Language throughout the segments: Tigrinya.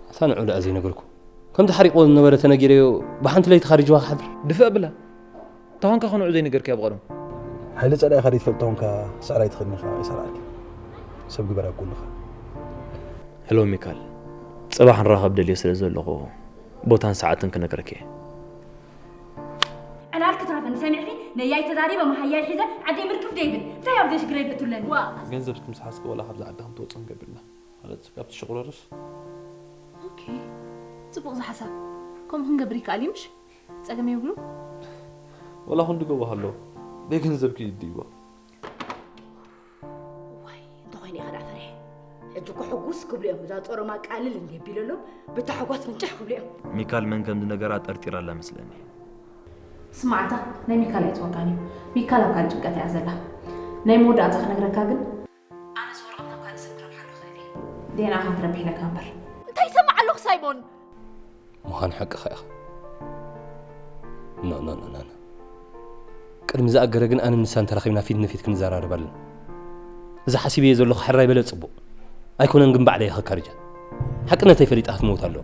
እታ ንዑ ደኣ ዘይነገርኩ። ከምቲ ሓሪቕዎ ዝነበረ ተነጊረዮ ብሓንቲ ለይቲ ካሪጅዋ ክሓድር። ድፍእ ብላ። ተኾንካ ከንዑ ዘይነገርክያ ብቐደም። ሓይሊ ጸላኢኻ ዘይትፈልጥ ተኾንካ ስዕራይ ትኽእልኒ ኢኻ ኣይሰራዕልካ። ሰብ ግበር ኣብ ጎንኻ። ሄሎ ሚካል፣ ጽባሕ ንራኸብ ደልየ ስለ ዘለኹ ቦታን ሰዓትን ክነግረኪ እየ። ዕላል ክትረፈኒ ሰሚዕኺ? ነያይ ተዛሪበ መሃያይ ሒዘ ዓደይ ምርክፍ ደይብል። እንታይ ኣብ ዘሽግረይ ብእትብለኒ? ዋ! ገንዘብ እስኪ ምስ ሓዝኪ ወላ ካብዛ ዓዲ ከም ትወጽእ ንገብር ኢና። ማለት ካብቲ ሽቑረርስ። ኦኬ። ጽቡቕ ዝሓሳብ። ከምኡ ክንገብር ይከኣል እዩ ምሽ? ጸገም የብሉ። ወላ ክንዲ ጎቦ ሃሎ። ብገንዘብ ክይድ ድይዋ። ዋይ፣ እንተኾይነ ኢኻ ደኣ ፈሪሐ። ሕጂ እኮ ሕጉስ ክብሉ እዮም። እዛ ጾሮማ ቃልል እንዲ ኣቢለሎም፣ ብታሕጓስ ፍንጭሕ ክብሉ እዮም። ሚካል መን ከም ዝነገራ ጠርጢራ ኣላ መስለኒ። ስማዕታ፣ ናይ ሚካል ኣይትወጋን እዩ። ሚካል ኣብ ካልእ ጭንቀት እያ ዘላ። ናይ መወዳእታ ክነግረካ ግን፣ ኣነ እዚ ወረቐት ናብ ካልእ ሰብ ክረብሓሉ ይኽእል እየ። ዲኤንኤኻ ክረብሕ ኢለካ እምበር። እንታይ ይሰማዕ ኣለኹ ሳይሞን? ምዃን ሓቅኻ ኢኻ። ኖ፣ ኖ፣ ኖ፣ ኖ፣ ኖ። ቅድሚ ዝኣገረ ግን ኣነ ንሳን ተራኺብና ፊት ንፊት ክንዘራረብ ኣለና። እዚ ሓሲበዮ ዘለኹ ሕራይ በለ ጽቡቕ። ኣይኮነን ግን ባዕለይ እየ ከካርጃ። ሓቅነተይ ፈሊጣ ክትመውት ኣለዋ።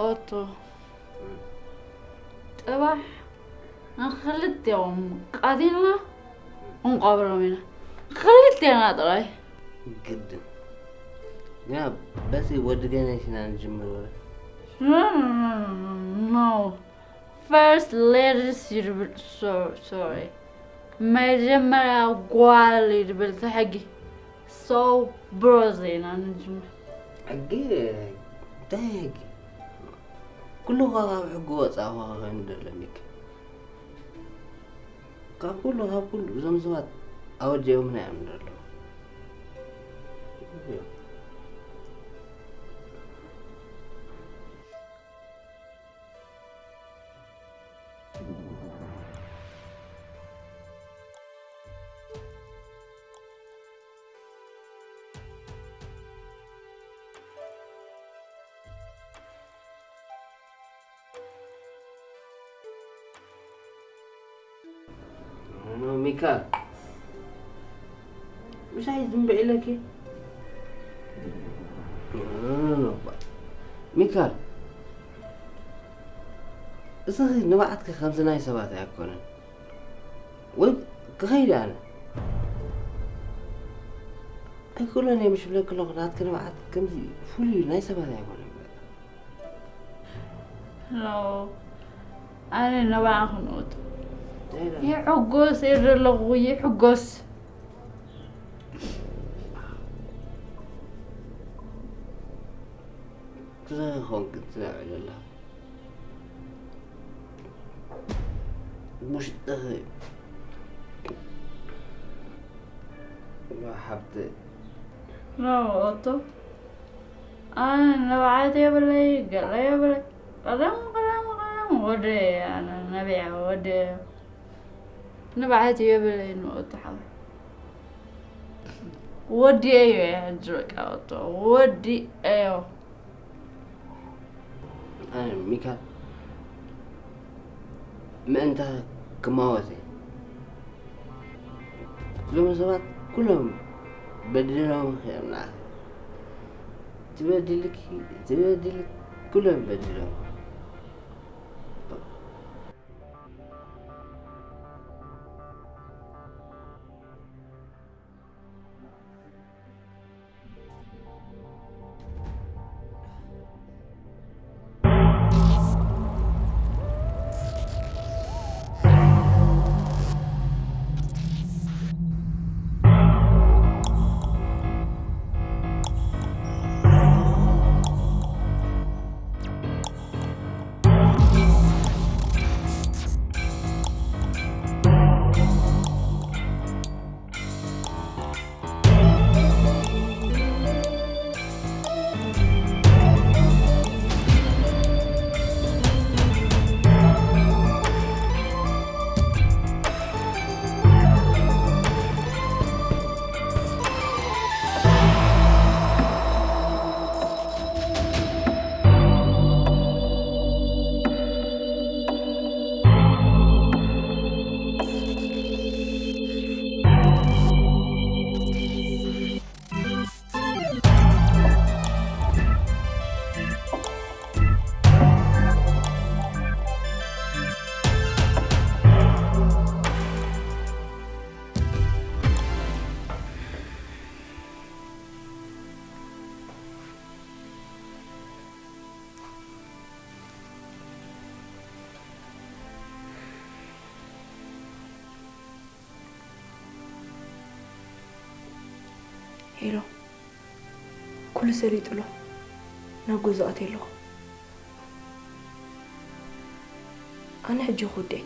ኦቶ፣ ጽባሕ ንኽልቲኦም ቀቲልና ክንቀብሮም ኢና። ክልቴና ጥራይ። ግድን። ግና በቲ ወዲ ገነሽ ኢና ንጅምር ወረ። ኖ፣ ኖ፣ ኖ፣ ኖ፣ ኖ። ፈርስት ሌዲስ ይድብል፣ ሶ-፣ ሶሪ። መጀመርያ ጓል ይድብል እቲ ሕጊ። ሶ ብሮዝ ኢና ንጅምር። ሕጊ? እንታይ ሕጊ? ኩሉ እኳ ካብ ሕጊ ወፃኢ እኳ ክኸውን ደሎ ሚኪ። ካብ ኩሉ፣ ካብ ኩሉ እዞም ሰባት ኣወዲኦምና እዮም ደሎ። ኖ፣ ሚካል። ምሻይ ዝም ብዒለኪ? ኖ፣ ኖ፣ ኖ፣ ኖ። ሚካል፣ እስኺ ንብዓትኪ ከምዚ ናይ ሰባት ኣይኮነን። ወይ ክኸይድ ኣነ። ኣይክእሎን እየ ምሽ ብለኪ ኣለኹ፣ ናትኪ ንብዓት ከምዚ ፍሉይ ናይ ሰባት ኣይኮነን። ኖ፣ ኣነ ንባዕኹም እወት። እንታይ ኢለ? ይሕጎስ እየ ዘለኹ፣ ይሕጎስ። ክዘይ ኾንክ ትነብዕ ዘለኻ። ውሽጥኺ ሓብቲ። ኖ፣ ኦቶ። ኣነ ንብዓት የብለይ፣ ገለ የብለይ። ቀደም፣ ቀደም፣ ቀደም ወደ ኣነ ነቢዐ ወደ ንብዓት የብለይ ንወዲ ሓወይ። ወዲኤዮ እየ ሕጂ በቃ ወቶ። ወዲኤዮ። ኣነ ሚካል ምእንታ ክማወት እየ። እዞም ሰባት ኩሎም በዲሎም እዮም ንዓኺ። ትበድልኪ ትበድል ኩሎም በድሎም። ሄሎ፣ ኩሉ ሰሊጡ ኣሎ። ናብ ገዝኡ ኣትየ ኣለኹ። ኣነ ሕጂ ክወድእ እየ።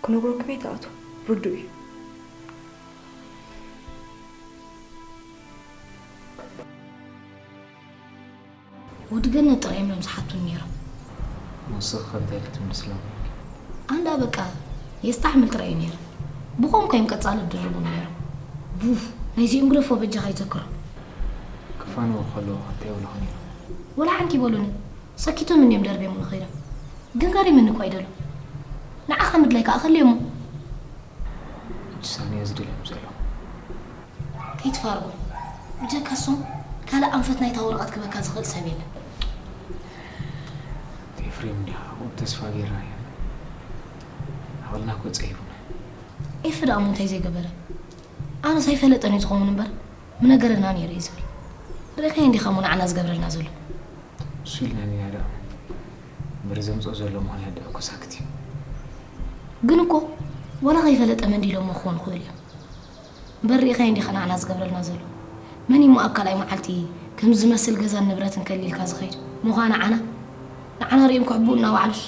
ክነግረኩም እየ፣ ተኣትዉ። ርዱእ እዩ። ወዲ ገነት ጥራይ እዮም ዝሓቱኒ ነይሮም። ንስኺ ከ እንታይ ኢልኪ ትምልስሎም? ኣንዳ በቃ የስተሓምል ጥራይ እዩ ነይሩ። ብኸምኡ እዮም ቀጻሊ ዝድርቡኒ ነይሮም። ቡፍ፣ ናይዚኦም ግደፎ በጃኻ ይዘክሮ። ክፋንዎ ከለዉ ከ እንታይ ይብሉኺ ነይሮም? ወላ ሓንቲ ይበሉኒ። ሰኪቶም እንድዮም ደርብዮም ንኸይዶም። ግን ገሪምኒ እኮ እዩ ደሎ። ንዓኻ ምድላይ ከኣ ከልዮሞ። ሕጂ ሳኒ እየ ዝደልዮም ዘለኹ። ከይትፋርጎ። ብጀካ እሶም ካልእ ኣንፈት ናይታ ወረቐት ክበካ ዝኽእል ሰብ የለን። ኤፍሬም እንዲኻ፣ ኣብኡ ተስፋ ጌርና ኢና። ዓቕልና እኮ ጸቢቡና። ኤፍ ደኣ እሞ እንታይ ዘይገበረ? ኣነስ ኣይፈለጠን እዩ ዝኸውን እምበር፣ ምነገረና ነይሩ እዩ ዝብል። ርኢኻዮ እንዲኻ እሞ ንዓና ዝገብረልና ዘሎ። እሱ ኢልና ኢና ደኣ። እምበር ዘምጽኦ ዘሎ ምኽንያት ደኣ እኮ ሳክት እዩ። ግን እኮ፣ ዋላ ከይፈለጠ መን ዲሎሞ ክኾኑ ይኽእሉ እዮም። እምበር ርኢኻዮ እንዲኻ ንዓና ዝገብረልና ዘሎ። መን እዩ እሞ ኣብ ካልኣይ መዓልቲ ከምዚ ዝመስል ገዛን ንብረትን ከሊልካ ዝኸይድ? ምዃ ንዓና? ንዓና ርእዮም ክሕብኡልና ባዕሉስ?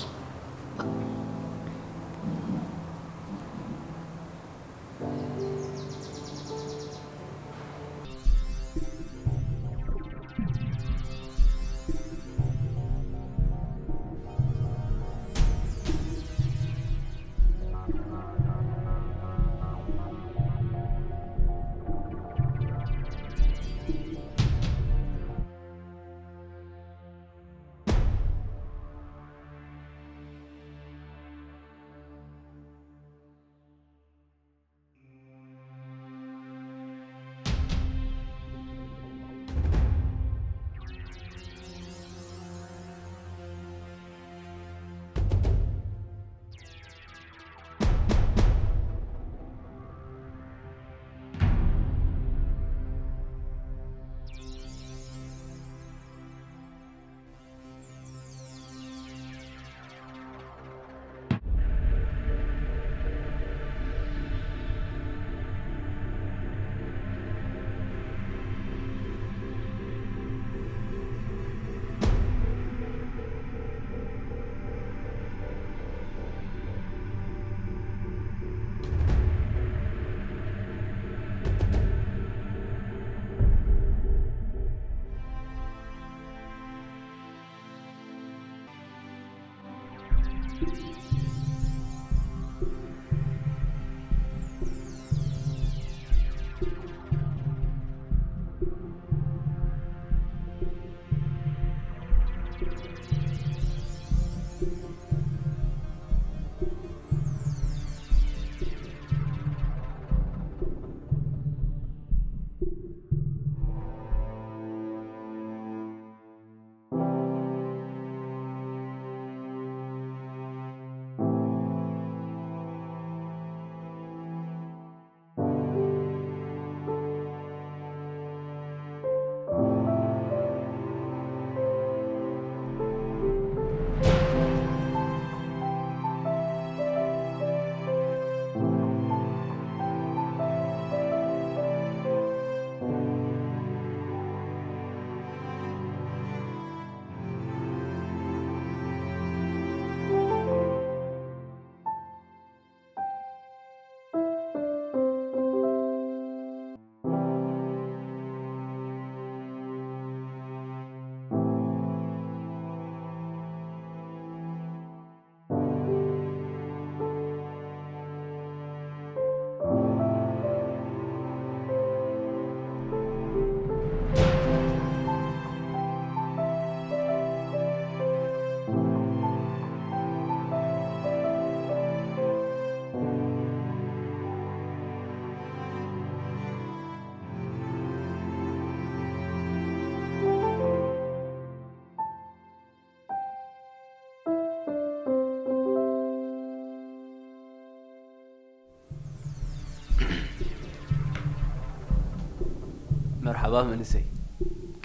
ዋ መንእሰይ፣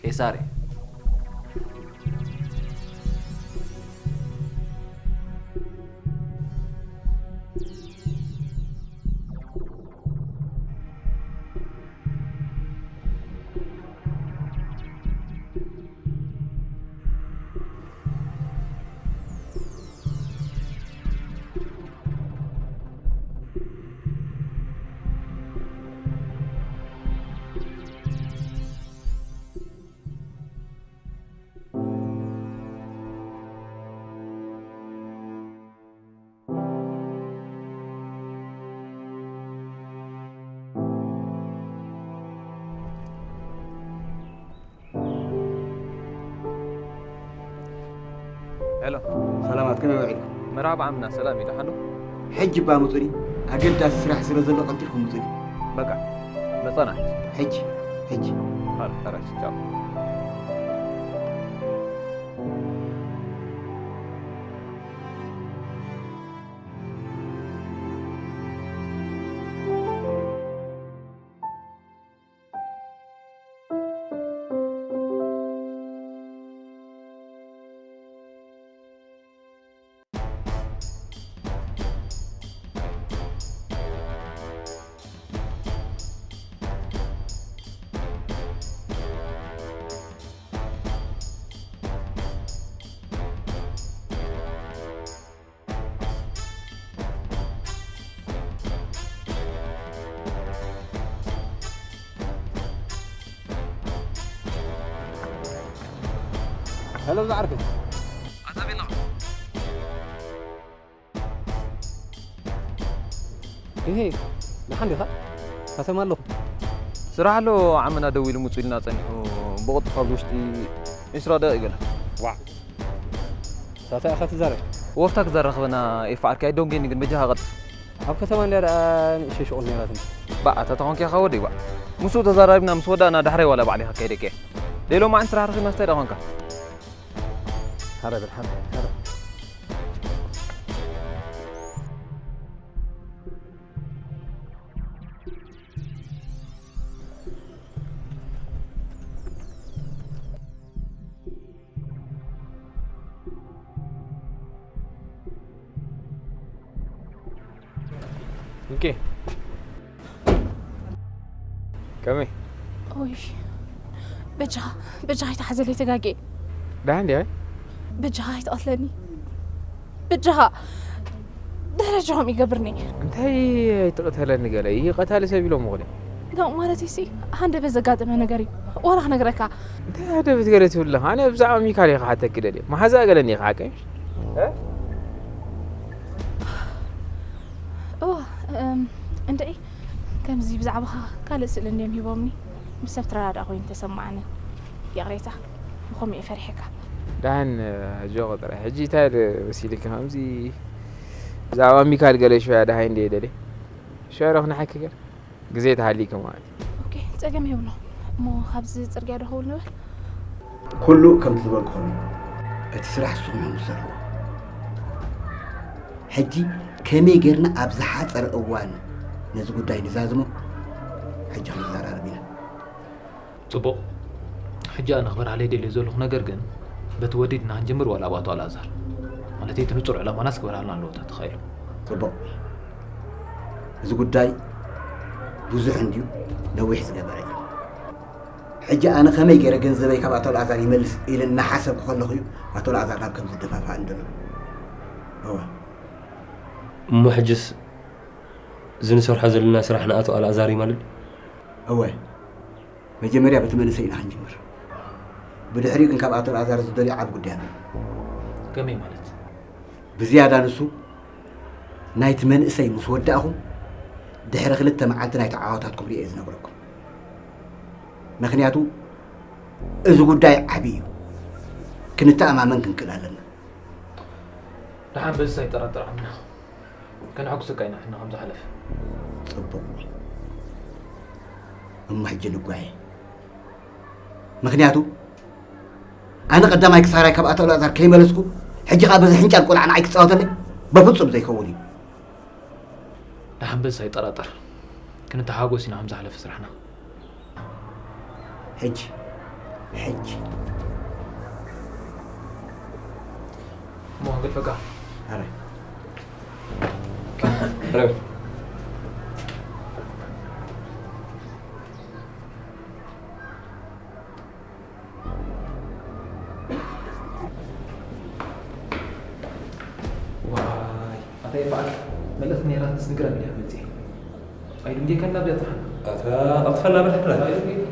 ቄሳር እየ። ሄሎ። ሰላማት፣ ከመይ ውዒልኩም? መርሓባ ዓምና፣ ሰላም እዩ፣ ደሓን ዶ? ሕጂ እባ ምጹኒ፣ ኣገዳሲ ስራሕ ስለ ዘሎ ቀልጢፍኩም ምጹኒ። በቃ፣ መጸና። ሕጂ፣ ሕጂ። ኸላስ፣ ኸላስ፣ ቻው። ሄሎ፣ ዝዓርከይ። ኣታ ቤላ። እሄ፣ ደሓን ዲኻ? ከተማ ኣለኹ። ስራሕ ኣሎ፣ ዓመና ደዊሉ ምጹ ኢልና ጸኒሑ፣ ብቕልጡፍ ኣብዚ ውሽጢ ዒስራ ደቂቕ ይገለ። ዋዕ። ሳታ ኢኻ ትዛረብ? ወፍታ ክዘራኽበና ኤፋ ዓርከይ፣ ኣይደንጉየኒ ግን በጃኻ ቀልጥፍ። ኣብ ከተማ እንድያ ደኣ ንእሽተይ ሽቑል ነይራትኒ። ባእ፣ ኣታ ተኾንካ ኢኻ ወደይ፣ ባእ። ምስኡ ተዛራሪብና ምስ ወዳእና ዳሕራይ ዋላ ባዕለይ ከካይደካ እየ። ደይ ሎማዓንቲ ስራሕ ረኺብና ስታይ ደኣ ኾንካ? ሓረብል፣ ሓረብል፣ ሓረብል። ኦኬ። ከመይ? ኦይ፣ በጃኻ፣ በጃኻ ኣይትሓዘለይ፣ ተጋግየ። ደሓን ድያ? በጃኻ ኣይትቐትለኒ። በጃኻ። ደረጃ ከምኡ ይገብርኒ። እንታይ ኣይትቕተለኒ ገለ? ይህ ቀታሊ ሰብ ኢሎም እኮ ድዮም። ኖ፣ ማለተይሲ፣ ሃንደበት ዘጋጠመ ነገር እዩ። ዋላ ክነግረካ። እንታይ ሃንደበት ገለ ትብል ኣለኻ? ኣነ ብዛዕባ ሚካል እየ ክሓተኪ ደልየ። መሓዛ ገለኒ እየ ክሓቀሽ። እ? እወ፣ እም፣ እንድዒ፣ ከምዚ ብዛዕባኻ ካልእ ስእሊ እንድዮም ሂቦምኒ፣ ምስ ሰብ ትረዳዳእ ኮይኑ ተሰማዓኒ። ይቕሬታ፣ ብኸምኡ እየ ፈሪሐካ። ደሓን፣ ኣጆኺ ጥራይ። ሕጂ እንታይ ደ መሲልኪ ከምዚ ብዛዕባ ሚካል ገለ ሽያ ደሃይ እንድየ ደልየ። ሽያ ዶ ክነሓኪ ገለ? ግዜ ተሃልይኪ ማለት እዩ። ኦኬ፣ ጸገም የብሎ። እሞ ካብዚ ጽርግያ ዶ ክውል ንበል? ኩሉ ከምቲ ዝበልኩኹም እዩ። እቲ ስራሕ ንስኹም ኢኹም ትሰርሕዎ። ሕጂ ከመይ ጌርና ኣብ ዝሓጸረ እዋን ነዚ ጉዳይ ንዛዝሞ፣ ሕጂ ክንዘራረብ ኢና። ጽቡቕ። ሕጂ ኣነ ክበርሃለይ ደልዮ ዘለኹ ነገር ግን፣ በቲ ወዲድና ክንጅምር ዋላ ኣብ ኣቶ ኣልኣዛር? ማለተይ እቲ ንጹር ዕላማናስ ክበርሃልና ኣለዎ ተተኻኢሉ። ጽቡቕ። እዚ ጉዳይ ብዙሕ እንድዩ ነዊሕ ዝገበረ እዩ። ሕጂ ኣነ ከመይ ገይረ ገንዘበይ ካብ ኣቶ ኣልኣዛር ይመልስ ኢለ እናሓሰብኩ ከለኹ እዩ ኣቶ ኣልኣዛር ናብ ከምዚ ዝደፋፍኣኒ ዘሎ። እወ። እሞ ሕጅስ እዚ ንሰርሖ ዘለና ስራሕ ንኣቶ ኣልኣዛር ይማልእ? እወ። መጀመርያ በቲ መንእሰይ ኢና ክንጅምር። ብድሕሪኡ ግን ካብ ኣቶ ኣልኣዛር ዝደልዮ ዓቢ ጉዳይ ኣሎ። ከመይ ማለት? ብዝያዳ ንሱ ናይቲ መንእሰይ ምስ ወዳእኹም ድሕሪ ክልተ መዓልቲ ናይቲ ዓወታትኩም ርእየ ዝነግረኩም። ምኽንያቱ እዚ ጉዳይ ዓቢ እዩ። ክንተኣማመን ክንክእል ኣለና። ደሓን በዚ ኣይጠራጠር ዓምና። ከነሐጉሰካ ኢና ንሕና ከም ዝሓለፈ። ጽቡቕ። እሞ ሕጂ ንጓየ። ምኽንያቱ ኣነ ቀዳማይ ክሳራይ ካብ ኣቶ ኣልኣዛር ከይመለስኩ፣ ሕጂ ከኣ በዚ ሕንጫል ቆልዓ ንዓይ ክጻወተለይ? በፍጹም ዘይከውን እዩ። ደሓን በዚ ኣይጠራጠር። ክንተሓጎስ ኢና ከም ዝሓለፈ ስራሕና። ሕጂ፣ ሕጂ። እሞ ክንገድፈካ። ኣረ። ረብ። ዋይ፣ ኣታ ይበዓል። መልእኽቲ ነይራትስ ንግረኒ እያ መጽየ። ኣይድንጌካን ናብ ዲያ ትሓን? ኣታ ኣጥፈላ በል ሕራይ። ኣይድንጌካ።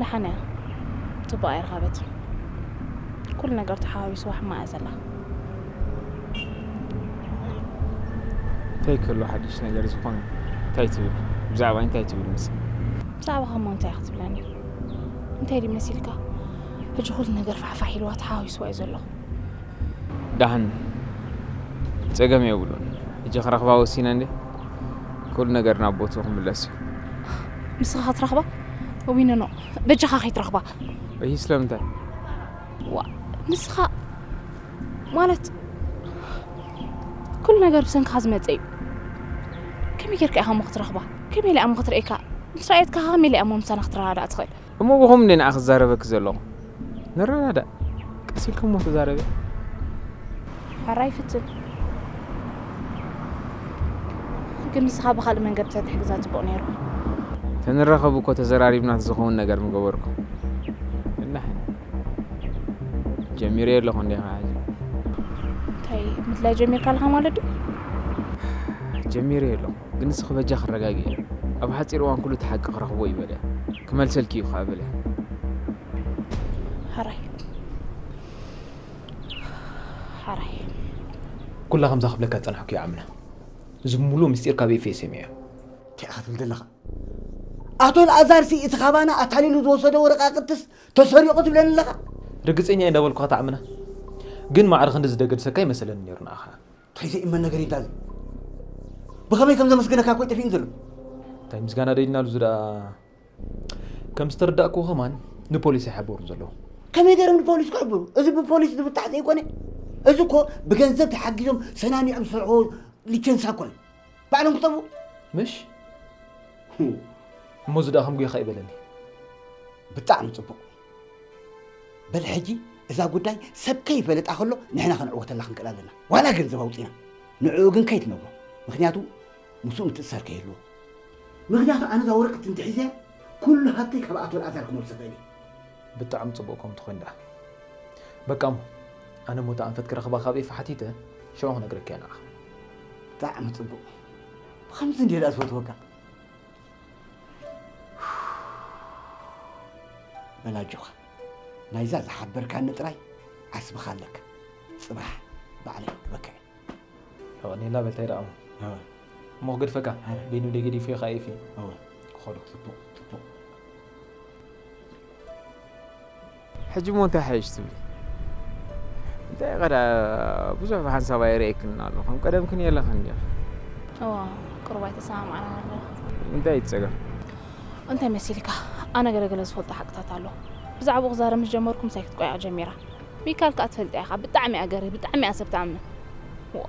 ደሓን እያ። ጽቡቕ ኣይረኸበትን። ኩሉ ነገር ተሓዋዊስዋ ሕማቕ እያ ዘላ። እንታይ ክህሉ ሓድሽ ነገር ዝኾነ እንታይ ትብል? ብዛዕባ እንታይ ትብል ምስ ብዛዕባ ከሞ እንታይ ክትብለኒ? እንታይ ድዩ መሲልካ? ሕጂ ኩሉ ነገር ፋሕፋሕ ኢልዋ ተሓዋዊስዋ እዩ ዘሎ። ዳሕን ጸገም የብሉን። ሕጂ ክረኽባ ወሲነ እንዴ ኩሉ ነገር ናብ ቦትኡ ክምለስ እዩ። ንስኻ ክትረኽባ? ዊኖኖ በጃኻ ከይትረኽባ። እሂ ስለምንታይ? ዋ ንስኻ ማለት ኩሉ ነገር ብሰንክኻ ዝመፀ እዩ። ከመይ ጌርካ ኢኻ እሞ ክትረኽባ? ከመይ ኢላ እሞ ክትርእየካ? ምስ ረኣየትካ ከመይ ኢላ እሞ ምሳና ክትረዳዳእ ትኽእል? እሞ ብኹም እንዴ ንዓ ክዛረበኪ ዘለኹ? ንረዳዳእ። ቀስ ኢልኪ እሞ ተዛረቢ። ሕራይ ፍትን ግን ንስኻ ብኻልእ መንገዲ ተትሕግዛ ጽቡቕ ነይሩ። ተንራኸብ እኮ ተዘራሪብና ዝኸውን ነገር ምገበርኩ። እናሕን ጀሚረ ኣለኹ እንዲኻ ሕጂ። እንታይ ምድላይ ጀሚርካ ኣለኻ ማለት ድዩ? ጀሚረ ኣለኹ ግን ንስኺ በጃ ክረጋግእ እየ። ኣብ ሓፂር እዋን ኩሉ እቲ ሓቂ ክረኽቦ እዩ በለ። ክመልሰልኪ እዩ ከዓ በለ። ሕራይ ሕራይ ኩላ ከምዛ ክብለካ ዝጸናሕኩ ይኣምና። እዚ ሙሉእ ምስጢር ካብ ኤፍኤስኤም እያ። እንታይ ኢኻ ትብል ዘለኻ? ኣቶ ልኣዛርሲ እቲ ካባና ኣታሊሉ ዝወሰዶ ወረቃቅትስ ተሰሪቑ ትብለኒ ኣለኻ? ርግጸኛ እየ እንዳበልኩኻ ትኣምና። ግን ማዕረ ክንድዚ ደገድሰካ ኣይመሰለኒ ነይሩ ንኣኻ። እንታይ ዘይእመን ነገር እዩ ዳዚ? ብኸመይ ከም ዘመስግነካ እኮ ጠፊእኒ ዘሎ። እንታይ ምስጋና ደይድናሉ እዚ ደኣ ከም ዝተረዳእክዎ ከማን ንፖሊስ ኣይሓበሩን ዘለዉ። ከመይ ገይሮም ንፖሊስ ክሕብሩ? እዚ ብፖሊስ ዝፍታሕ ዘይኮነ። እዚ እኮ ብገንዘብ ተሓጊዞም ሰናኒዖም ዝሰርሕዎ ሊቸንሳ እኮ እዩ። ባዕሎም ክጠፍኡ። ምሽ? እሞ እዚ ደኣ ከም ጉያኻ ይበለኒ። ብጣዕሚ ጽቡቕ። በል ሕጂ እዛ ጉዳይ ሰብ ከይፈለጣ ከሎ ንሕና ክንዕወተላ ክንክእል ኣለና። ዋላ ገንዘብ ኣውጺና። ንዕኡ ግን ከይትነግሮ። ምኽንያቱ ምስኡ ምትእስሳር ከይህልዎ። ምኽንያቱ ኣነ እዛ ወረቀት እንተሒዘያ ኩሉ ሃብተይ ካብ ኣቶ ኣልኣዛር ክመልሶ እኽእል እየ። ብጣዕሚ ጽቡቕ ከም ትኾን ደኣ። በቃ እሞ ኣነ ሞታ ኣንፈት ክረኽባ ካብ ኤፋ ሓቲተ ሽዑ ክነግረካ እየ ንዓኻ። ብጣዕሚ ጽቡቕ። ብኸምዚ እንድየ ደኣ ዝፈትወካ። በል ኣጆኻ። ናይዛ ዝሓበርካኒ ጥራይ ዓስብኻ ኣለካ። ጽባሕ ባዕለይ ክበካ እየ። የቐንየልና በል ታይ ደኣ እሞ። እወ። እሞ ክገድፈካ። ኣረ። በይኑ ደይ ገዲፉ እዩ ኸኣ ኤፊ። እወ። ክኸዶ። ጽቡቕ፣ ጽቡቕ። ሕጂ እሞ እንታይ ሓይሽ ትብሊ? እንታይ ቐዳ ብዙሕ ብሓንሳብ ኣይረኤክን ኣሎ። ከም ቀደምክን የለኽን ዲኻ? እወ፣ ቁሩብ ኣይተሰማማዕናን ኣለና። እንታይ እዩ እቲ ጸገም? እንታይ መሲልካ? ኣነ ገለ ገለ ዝፈልጦ ሓቅታት ኣሎ። ብዛዕባኡ ክዛረብ ምስ ጀመርኩ ምሳይ ክትቆያዕ ጀሚራ። ሚካል ከኣ ትፈልጣ ኢኻ፣ ብጣዕሚ እያ ገርህ፣ ብጣዕሚ እያ ሰብ ትኣምን። ዋ።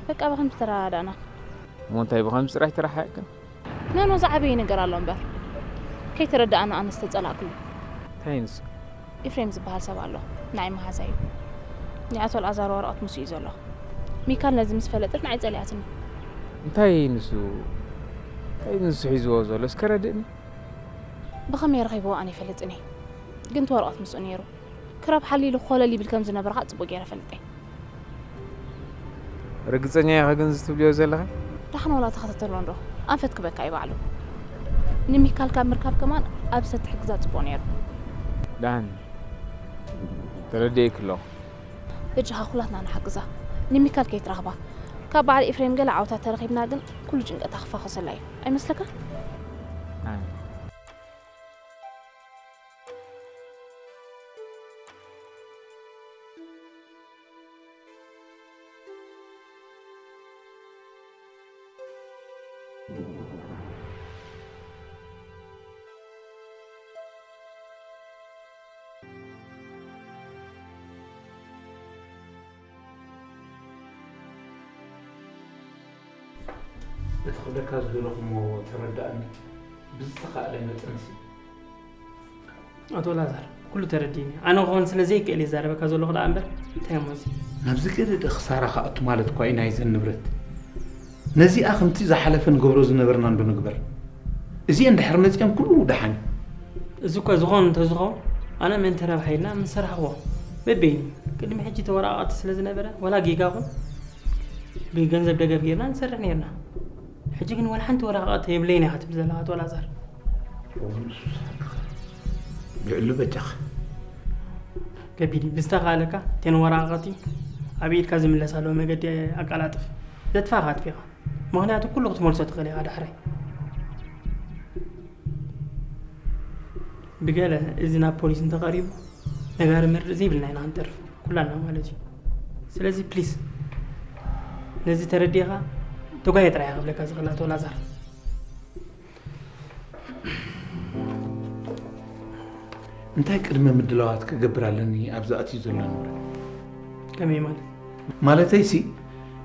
በቃ ብኸምዚ ተረዳዳእና። እሞ እንታይ ብኸምዚ ጥራይ ተረሓሒቕክን? ኖኖ ዝዓበየ ነገር ኣሎ እምበር። ከይተረዳእና ኣነ ዝተጸላእክሉ። እንታይ ንሱ? ኤፍሬም ዝበሃል ሰብ ኣሎ፣ ንዓይ መሓዛይ እዩ። ናይ ኣቶ ኣልኣዛር ወረቐት ምስኡ እዩ ዘሎ። ሚካል ነዚ ምስ ፈለጠት ንዓይ ጸሊኣትኒ። እንታይ ንሱ እንታይ ንሱ ሒዝዎ ዘሎ እስከ ረድእኒ። ብኸመይ ረኺብዎ ኣነ ይፈልጥን እየ። ግን እቲ ወረቐት ምስኡ ነይሩ። ክራብ ሓሊሉ ኮለል ይብል ከም ዝነበረ ኸኣ ጽቡቕ ገይረ ፈልጠ። ርግጸኛ ኢኺ ግን እዚ ትብልዮ ዘለኺ? ደሓን ዋላ ተኸታተሎ እንዶ ኣንፈት ክበካ እዩ ባዕሉ። ንሚካል ካብ ምርካብ ከማን ኣብ ሰቲ ሕግዛ ጽቡቕ ነይሩ። ደሓን ተረዲኤኪ ኣለኹ። በጃኻ ኩላትና ንሓግዛ። ንሚካል ከይትረኽባ። ካብ በዓል ኤፍሬም ገለ ዓወታት ተረኺብና ግን ኩሉ ጭንቀታ ክፋኾሰላ እዩ። ኣይመስለካን? ኣይ። እቲ ክብለካ ዝደለኹ እሞ ተረዳእኒ ብዝተኻእለ መጠንሲ። ኣቶ ላዛር፣ ኩሉ ተረዲእኒ። ኣነ ክኾን ስለ ዘይክእል እየ ዛረበካ ዘለኹ ደኣ እምበር፣ እንታይ እሞ እዚ? ናብዚ ገለ ደ ክሳራ ክኣቱ ማለት እኳ እዩ ናይዘን ንብረት። ነዚኣ ከምቲ ዝሓለፈ ንገብሮ ዝነበርና እንዶ ንግበር። እዚኤን ድሕር መጺኤን ኩሉ ደሓን እዩ። እዚ እኮ ዝኾን እንተዝኸውን፣ ኣነ ምእንቲ ረብሓ ኢልና ምሰራሕዎ። በበይኑ፣ ቅድሚ ሕጂ ተወራቓቕቲ ስለ ዝነበረ፣ ዋላ ጌጋ ኹን ብገንዘብ ደገፍ ጌርና ንሰርሕ ኔርና። ሕጂ ግን ዋላ ሓንቲ ወረቓቕቲ የብለይን ኢኻ ትብል ዘለኻ ኣቶ ላዛር። ልዕሉ በጃኻ። ከቢድ እዩ። ብዝተኻእለካ፣ እተን ወረቓቕቲ ኣብ ኢድካ ዝምለሳሉ መገዲ ኣቀላጥፍ። ዘጥፋእካ ኣጥፊእካ። ምኽንያቱ ኩሉ ክትመልሶ ትኽእል ኢኻ ዳሕራይ። ብገለ እዚ ናብ ፖሊስ እንተቐሪቡ፣ ነጋሪ መርድእ ዘይብልና ኢና ክንተርፍ፣ ኩላና ማለት እዩ። ስለዚ ፕሊስ፣ ነዚ ተረዲእኻ፣ ተጓየ ጥራይ እየ ክብለካ ዝኽእል ኣቶ ላዛር። እንታይ ቅድመ ምድላዋት ክገብር ኣለኒ ኣብዚ ኣትዩ ዘሎ ንብረት? ከመይ ማለት? ማለተይሲ፣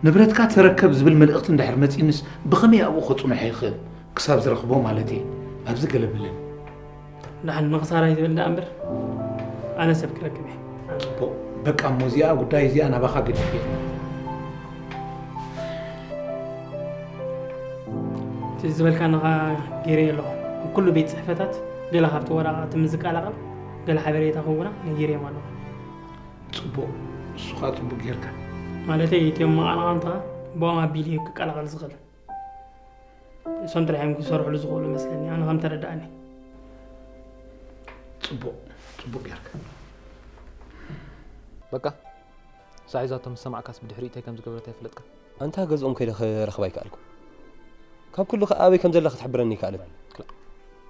ንብረትካ ተረከብ ዝብል መልእኽቲ እንድሕር መጺኡንስ ብኸመይ ኣብኡ ከጽንሖ ይኽእል? ክሳብ ዝረኽቦ ማለት እየ። ኣብዚ ገለ በለኒ። ደሓን ንኽሳራ ይትብል ደኣ እምበር፣ ኣነ ሰብ ክረክብ እየ። ጽቡቕ። በቃ እሞ እዚኣ ጉዳይ እዚኣ ናባኻ ገዲፈ እየ። እቲ ዝበልካኒ ኸኣ ገይረዮ ኣለኹ። ኣብ ኩሉ ቤት ጽሕፈታት ገለ ካብቲ ወረቓቕቲ ምስ ዝቀላቐል ገለ ሓበሬታ ክህቡና ነጊረዮም ኣለኹ። ጽቡቕ። ንሱ ኸኣ ጽቡቕ ጌርካ። ማለተይ እቲኦም መቓናቕንትኻ ብኦም ኣቢሉ እዩ ክቀላቐል ዝኽእል። እሶም ጥራሕ እዮም ክሰርሕሉ ዝኽእሉ መስለኒ፣ ኣነ ከም ተረድኣኒ። ጽቡቕ፣ ጽቡቕ ጌርካ። በቃ፣ ሳዕ ሒዛቶ ምስ ሰማዕካስ ብድሕሪኡ እንታይ ከም ዝገበረት ኣይፈለጥካን? ኣንታ ገዝኦም ከይደ ክረኽባ ኣይከኣልኩ። ካብ ኩሉ ከኣ ኣበይ ከም ዘላ ክትሕብረኒ ኣይከኣልን። ክላ-፣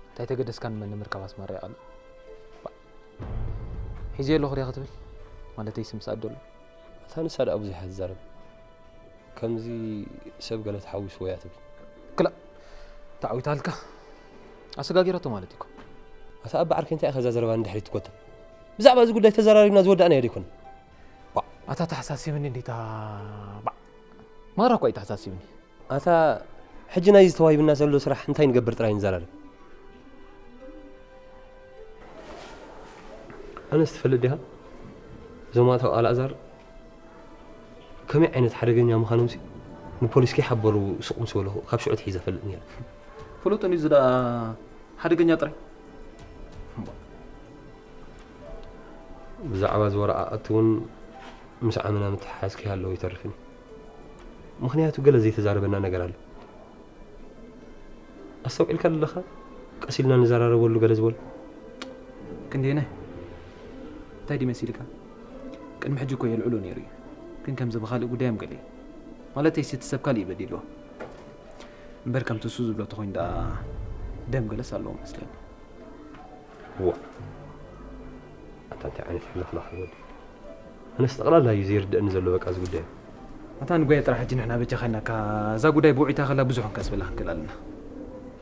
እንታይ ተገደስካ ንመን ንምርካብ ኣስመራ ይኣሉ? ባዕ። ሒዘዮ ኣለኹ ዲኻ ክትብል? ማለተይሲ ምስ ኣደሉ? ኣታ ንሳ ደኣ ብዙሕ እያ ትዛረብ። ከምዚ ሰብ ገለ ተሓዊስዎ እያ ትብል። ክላ፣ ተዓዊታልካ። ኣሰጋጊራቶ ማለት እዩ እኮ። ኣታ ኣባ ዓርከይ እንታይ ኢኻ እዛ ዘረባ ንድሕሪት ትጎታ? ብዛዕባ እዚ ጉዳይ ተዘራሪብና ዝወዳእናዮ ዶ ኣይኮነን? ባዕ። ኣታ ተሓሳሲብኒ እንዴታ፣ ባዕ። ማራ እኳ እዩ ተሓሳሲብኒ። ኣታ ሕጂ ናይዚ ተዋሂብና ዘሎ ስራሕ እንታይ ንገብር ጥራይ ንዘራረብ። ኣነስ ትፈልጥ ዲኻ? እዞም ኣቶ ኣልኣዛር ከመይ ዓይነት ሓደገኛ ምዃኖምሲ ንፖሊስ ከይሓበሩ ስቕ ምስ በልኹ ካብ ሽዑ ኣትሒዘ እፈልጥ ነይረ። ፍሉጥን እዩ እዚ ደኣ ሓደገኛ ጥራይ። ብዛዕባ እዚ ወረቓቕቲ እውን ምስ ዓምና ምትሕሓዝ ከይሃለዎ ኣይተርፍን እዩ። ምኽንያቱ ገለ ዘይተዛረበና ነገር ኣሎ። ኣስተውዒልካ ኣለኻ? ቀስ ኢልና ንዘራረበሉ ገለ ዝበሎ። ክንደየናይ? እንታይ ድዩ መሲልካ? ቅድሚ ሕጂ እኮ የልዕሎ ነይሩ እዩ። ግን ከምዚ ብኻልእ ጉዳዮም ገለ እዩ። ማለተይሲ እቲ ሰብ ካልእ እዩ በዲልዎ። እምበር ከምቲ እሱ ዝብሎ ተኾይኑ ደኣ ደም ገለስ ኣለዎ መስለኒ። እዋ። ኣታ እንታይ ዓይነት ሕልኽላኽ እዩ ወዲ? ኣነስ ጠቕላላ እዩ ዘይርድአኒ ዘሎ በቃ እዚ ጉዳይ። ኣታ ንጓየ ጥራሕ ሕጂ ንሕና በጃኻ ኢልናካ፣ እዛ ጉዳይ ብውዒታ ከላ ብዙሕ እንከስበላ ክንክእል ኣለና።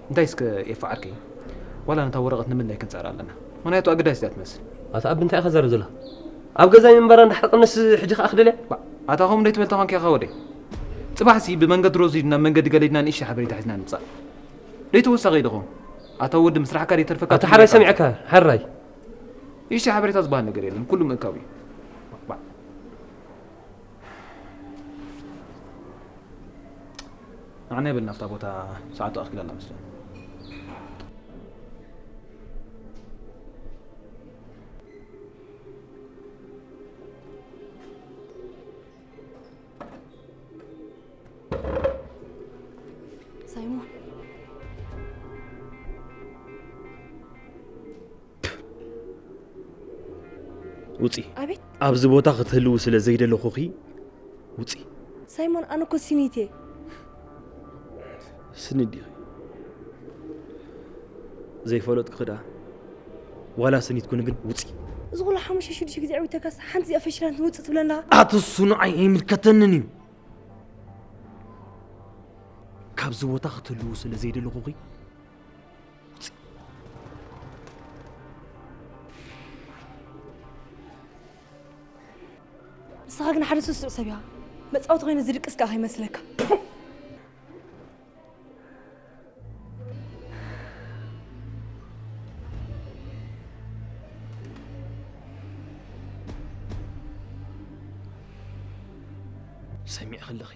እንታይ እስከ ኤፋ ዓርከይ? ዋላ ነታ ወረቐት ንምንታይ ክንጸራ ኣለና? ምኽንያቱ ኣገዳሲት እያ ትመስል። ኣታ ኣብ እንታይ ኢኻ ዘረብ ዘለኻ? ኣብ ገዛይ ምንባራ እንዳሕረቐንስ ሕጂ ከኣ ክደልያ? ባ-፣ ኣታ ከምኡ ደይትበል ተኾንካ ኢኻ ወደይ። ጽባሕሲ ብመንገዲ ሮዚ ናብ መንገዲ ገለ ኢድና ንእሽተይ ሓበሬታ ሒዝና ንምጻእ። ደይተወሳኺ ኢድኹም። ኣታ ወዲ ምስራሕካ ደይተርፈካ ኣታ ትብል ሓራይ ኢኻ። ሰሚዕካ፣ ሓራይ። እሺ፣ ሓበሬታ ዝበሃል ነገር የለን፣ ኩሉ ምእካብ እዩ። ባዕ። ንዓና ይበል ናብታ ቦታ፣ ሰዓቱ ኣኽኪላ ኣላ መስለኒ። ሳይሞን። ውጺ። ኣቤት። ኣብዚ ቦታ ክትህልዊ ስለ ዘይደለኹኺ፣ ውጺ። ሳይሞን፣ ኣነ እኮ ሲኒት እየ። ስኒት ዲኺ? ዘይፈለጥኩኺ ደኣ። ዋላ ስኒት ኩኒ ግን፣ ውጺ። እዚ ኩሉ ሓሙሽተ ሽዱሽተ ግዜ ዕዊተካስ፣ ሓንቲ እዚኣ ፈሺላ ውጺ ትብለና? ኣቲ እሱ ንዓይ ኣይምልከተንን እዩ። ካብዚ ቦታ ክትህልዉ ስለ ዘይደለኹኺ፣ ንስኻ ግን ሓደ ስሱዕ ሰብ ኢኻ። መጻወቲ ኮይነ ዝድቅስ ከኣ ከይመስለካ። ሰሚዕኺ ኣለኺ?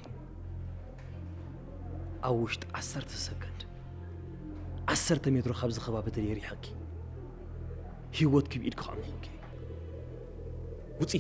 ኣብ ውሽጢ ዓሰርተ ሰከንድ፣ ዓሰርተ ሜትሮ ካብዚ ከባቢ ተደይርሕኪ፣ ህይወትኪ ብኢድኪ ከዕምኹኪ። ውፂ!